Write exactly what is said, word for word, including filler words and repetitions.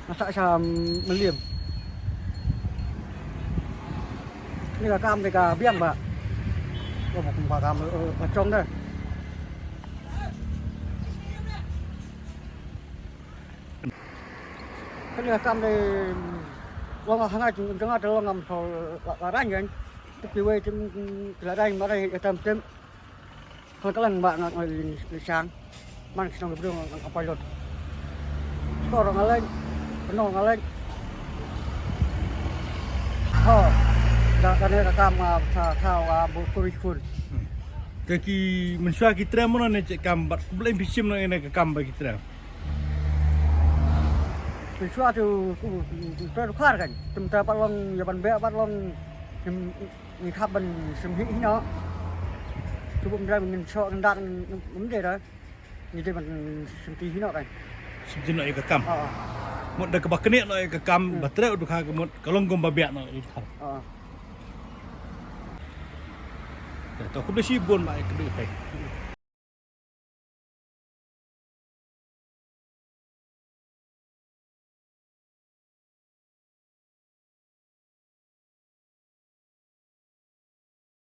Nga sah sha Mylliem. Kane ka kam te ka biang ba. Ka ba kum ka kam, eh, ka chong de. Kane ka kam te long ha nga jong nga te long ngam so la, la rang kan. Te kiwei te la rang ma rang ya tam tem. Kan ka lang ba nga ngi shang. Man shnong brung nga pilot. Skor nga leng. Pynong nga leng. Ho. Da kane ka kam, ah, sa sa wa bu kuri kun. Te ki mynshuwa ki trei mo ne che kam bad khublei phi shim ne ka kam ba ki trei. Mynshuwa tu ku tu tu khar kan. Tum ta pat long ya ban be pat long. Ngi khap ban shim hi hino. Shu bym dei ngin shoh ngin dak ngim dei da. Ngi dei ban shim ti hino kan. Shim ti hino ïa ka kam. Ah, ah. Mut da kaba knieh noh ïa ka kam ba treh u dkhar ka mut ka long kum ba biang noh ïa u dkhar. Ah, ah. Te to khublei shibun ba ïa ka dei kai.